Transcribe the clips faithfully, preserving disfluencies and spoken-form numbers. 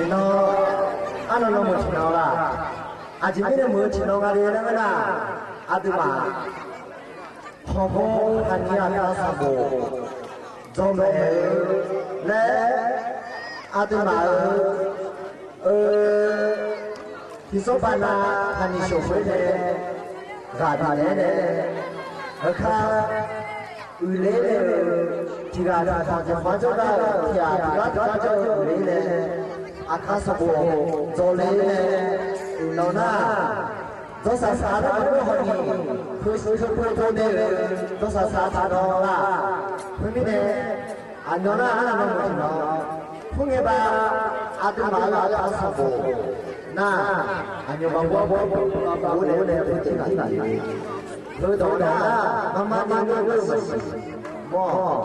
Iqnan, arnan nan meuq tiqnan laq. Aqjeq mirnae meuq-eu tiqnan nga le laer ngeur nar, aqduimaf panqbawr haqni aqkar sanqbof dzawr maeq-eu laer, aqduimaf-euq, eu, tiqsawr baqnav haqni sheuqkhoer nae ghaq bifnaeq-aer nae, heuka uiqler nae-euq tiqghaq tiqkhanq tiqkhanq-anr jawrgar-euq tiqghaq tiqgar tiqgar jawr-eu uiqler nae, aqkar sanqbof dzawrler nae, iqnan nar, dzawrsaq saq-eu nar hawni, heu sheuqkhoer dzawrler-euq dzawrsaq saq tiqnan laq. Khoermirnae, aqnan nar arnan nan meuq tiqnan, khoerngae ba, aqduimaf-euq aqkar sanqbof nar, aqnyaf baq bawr bawr bawr bawr nae, heudawq nar, marmar ni ngeur-eu maqsiq mawr-awq.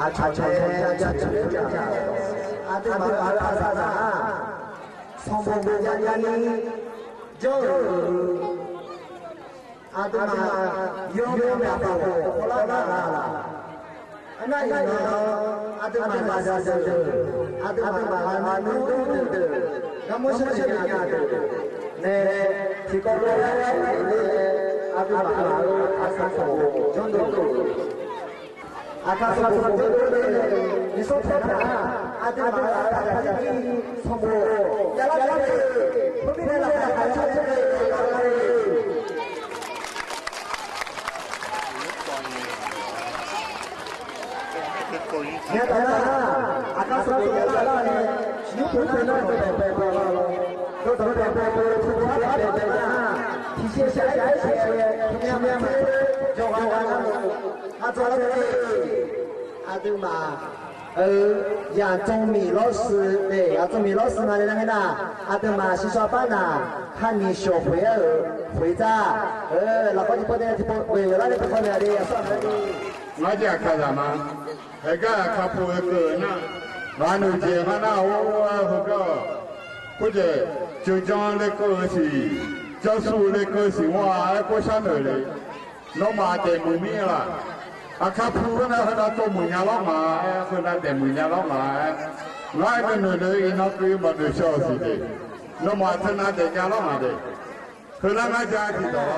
Aqcawq cae, aqcawq cae, aqduimaf-euq aqkar saqdaq nar, sanqbof maqjav jav ni jawr-euq aqduimaf yawmyaq paq-awr khawvlar nar laq. Arnar iqnan, aqduimaf maqzaq deuq, aqduimaf maqgaq ni nmr deuq, garmawr shar shar nya deuq nae, tiqkawv lof-aer, aqduimaf-euq aqkar sanqbof jawrluf-eu, aqkar sanqbof jawrluf-eu, iqsawr taeq nar, aqduimaf-euq aqkar sanqbof javlar-eu, khoermirnae laqkhaq caer-eu, Nya taf nar, aqkar sanqbof javlar-eu nae, nymr poeq teu nar dawqpaeq paeq paeq-a lawr. Dawqpaeq paeq paeq-eu teu nar, tiqsiq shav-aer shav-aer shav-aer, taqmya mya-aer jawrgar nar, aqdawq lar-eu, aqduimaf-euq 养尊处优 lawr-eu, 养尊处优 lawr-eu nga le nar ngeur nar, aqduimaf shiqshawr par nar, haqniq shawq khoeq-aer-euq khoeq dzar, lafkhoer tiqpov nae tiqpov ghoeq yawqlar nae tiqpov naeq-a de, yawqsar nae de. Ngar jav aqkar zaq ma. Haeqgar aqkar pu-eu keuv-eu nar, ngaq noeqjeq ngar nar-awr-aer heugar-awq. Khoerjeq, ceuqjan lekeuv-eu siq, janrsuv lekeuv siq mawr-a aer kor sharnoeq le. Nawmaf daefmuiq mir-a laq. Aqkar pu-eu nar heunav tsov muiq nya lawr ngaq-aer, heunav daefmuiq nya lawr ngaq-aer. Ngar-aer nuinoeq le iqnan keuv maqnoeq shaw-euq siq de. Nawmaf teunav daefnya lawr ngaq de. Heunar ngar jav tiqdawq